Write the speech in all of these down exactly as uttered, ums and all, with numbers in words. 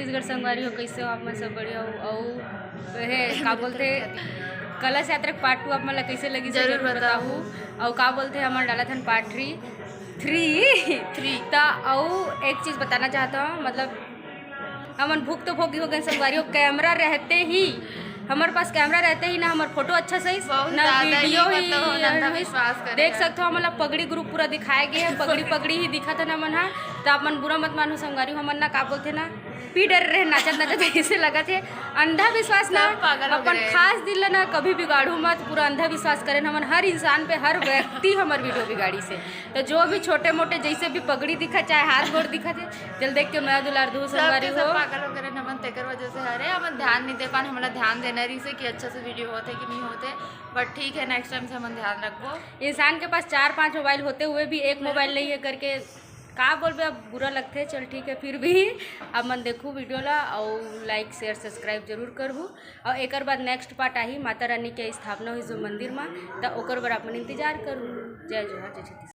छत्तीसगढ़ संगवारी हो, कैसे हो आप मन? सब बढ़िया हो? अउ हे का बोलथे, कलश यात्रा के पार्ट टू आप मन ला कैसे लगिस हे, जरूर जरूर बताहू। बताहू। अउ का बोलथे, हमन डालत हन पार्ट थ्री। थ्री। थ्री। त अउ एक चीज बताना चाहत हूँ, मतलब हमन भुक्तभोगी हो गए संगवारी हो, कैमरा रहते ही, हमर पास कैमरा रहते ही ना हमर फोटो अच्छा सही, बहुत ना ज्यादा ही, वीडियो ही, मतलब, हमन अंधविश्वास करे देख हन। सकत हो, हमन ला पगड़ी ग्रुप पूरा दिखाए गए है, पगड़ी पगड़ी ही दिखत है ना मन हा। त आप मन बुरा मत मानू संगवारी हो, हमन ना का बोलथे ना पी डरे रहे, नाचत नाचत ऐसे लगत है। अंधविश्वास ना, सब पागल हो अपन गए। खास दिल ला ना कभी बिगाड़ू मत, पूरा अंधविश्वास करे हमन, हर इंसान पे, हर व्यक्ति हमर वीडियो बिगाड़िस हे। तो जो भी छोटे मोटे जैसे भी पगड़ी दिखत, चाहे हाथ गोड़ दिखत है, चल देख के मया दुलार दू संगवारी सबके सब हो। पागल हो गए हमन, तेकर वजह से, अरे, हमन ध्यान नहीं दे पान, हमला ध्यान देना रहिस हे कि अच्छा से वीडियो होत है कि नहीं होत है। But ठीक है, नेक्स्ट टाइम से हमन ध्यान रखबो। इंसान के पास चार पांच मोबाइल होते हुए भी एक मोबाइल नहीं है करके का बोलबे, अब बुरा लगथे। चल ठीक है, फिर भी आप मन देखू वीडियो ला, अउ लाइक, शेयर, सब्सक्राइब जरूर करहू। अउ एकर बाद नेक्स्ट पार्ट आही माता रानी के स्थापना हुई जो मंदिर मा, त ओकर बर आप मन इंतजार करहू। जय जोहार, जय छत्तीसगढ़।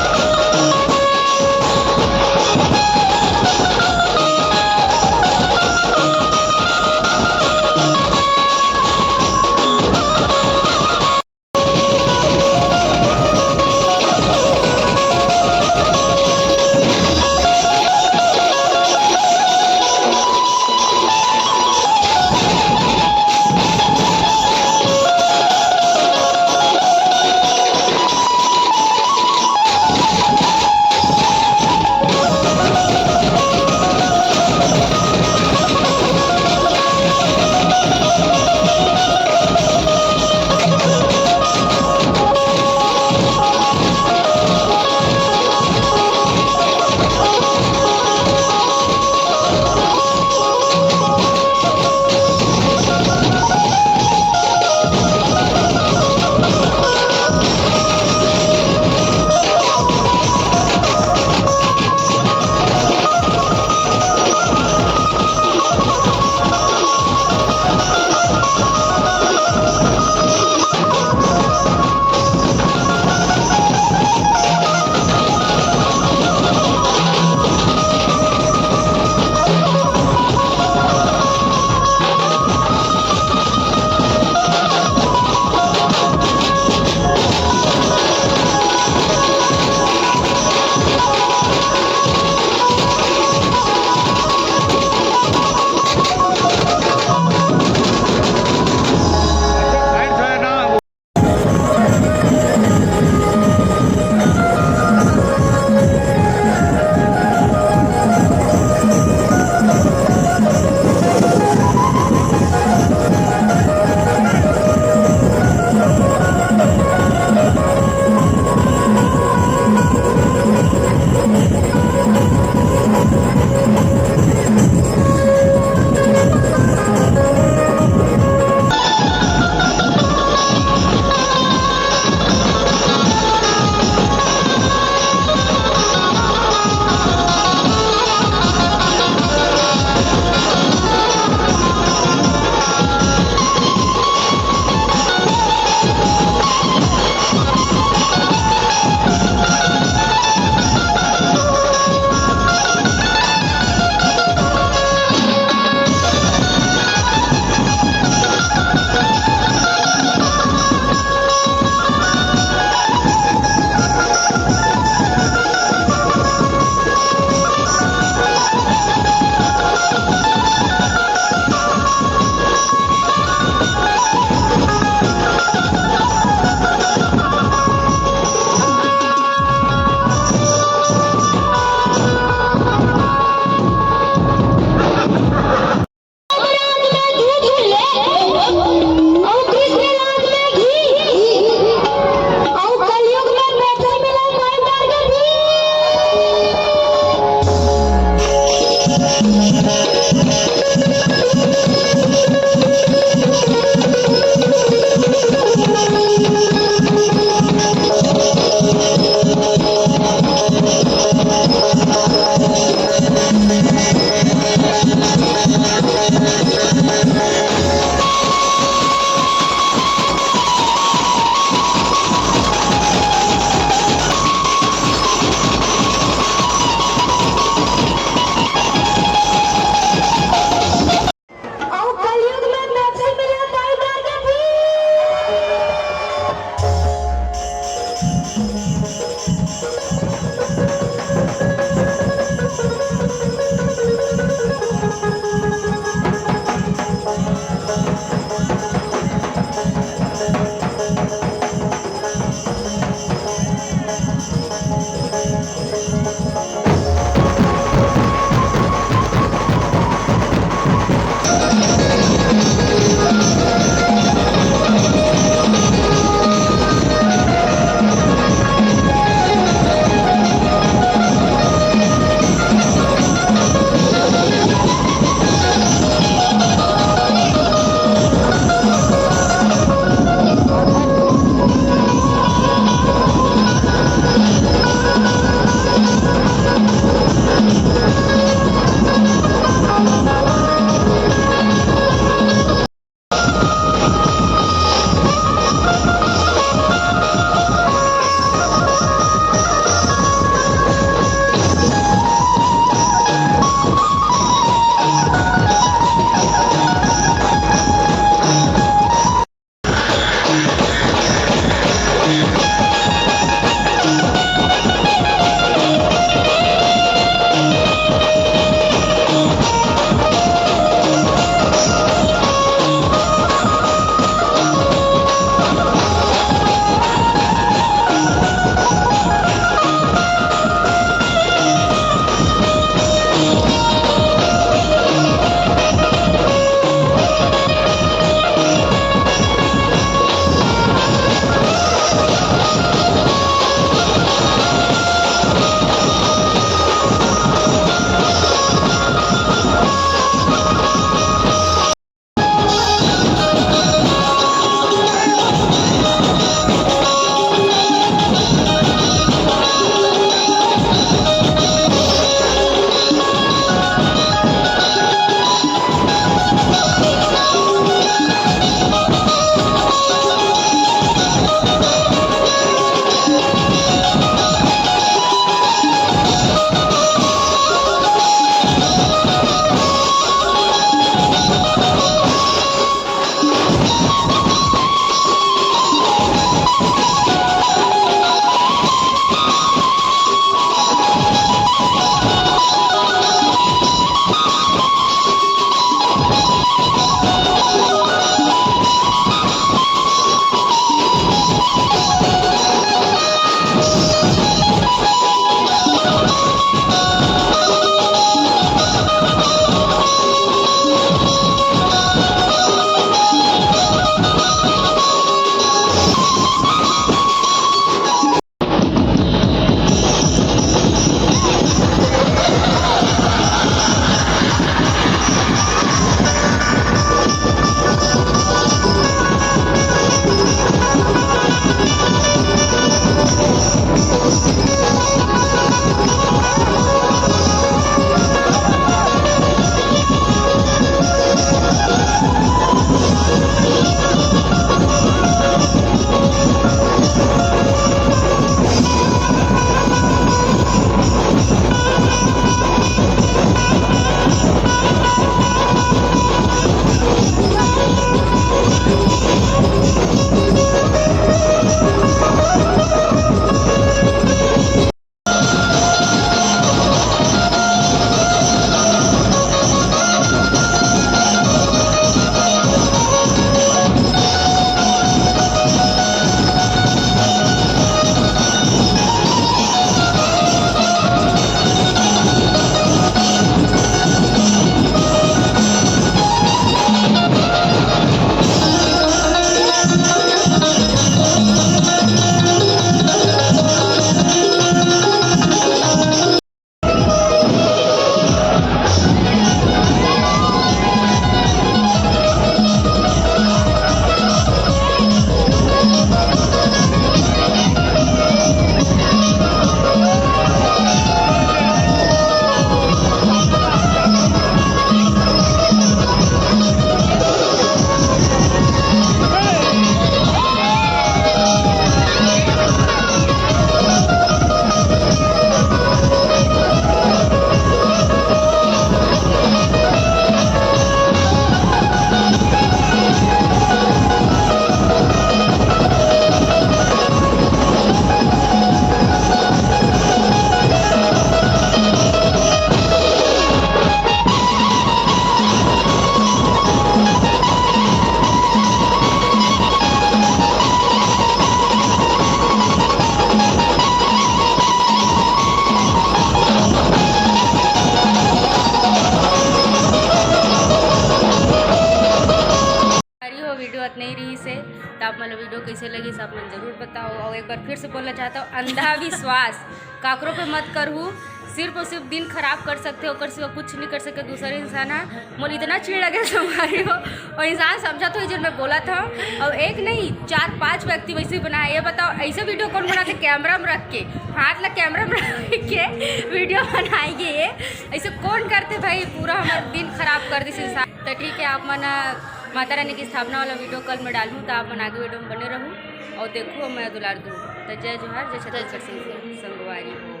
वाला वीडियो कैसे लगिस, आप मन जरूर बताओ। और एक बार फिर से बोलना चाहता हूँ, अंधा विश्वास काकरो पे मत करहू। सिर्फ और सिर्फ दिन खराब कर सकथे, ओकर सिवा कुछ नहीं कर सके दूसर इंसान ह। मोला इतना चिढ़ लगे संगवारी हो, और इंसान समझत होही जो मैं बोलत हँव। और एक नहीं, चार पांच व्यक्ति वैसे बनाए। ये बताओ, ऐसे वीडियो कौन बनाथे कैमरा में रख के, हाथ ला कैमरा में रख के वीडियो बनाए ये, ऐसे कौन करथे भाई? पूरा हमारा दिन खराब कर दिस इंसान। तो ठीक है, आप मन, अ, माता रानी की स्थापना वाला वीडियो कल मैं डालूँ, तो आप मन आगे वीडियो में बने रहू और देखू, और मैं दुलार दूँ। तो जय जोहार, जय छत्तीसगढ़ संगवारी।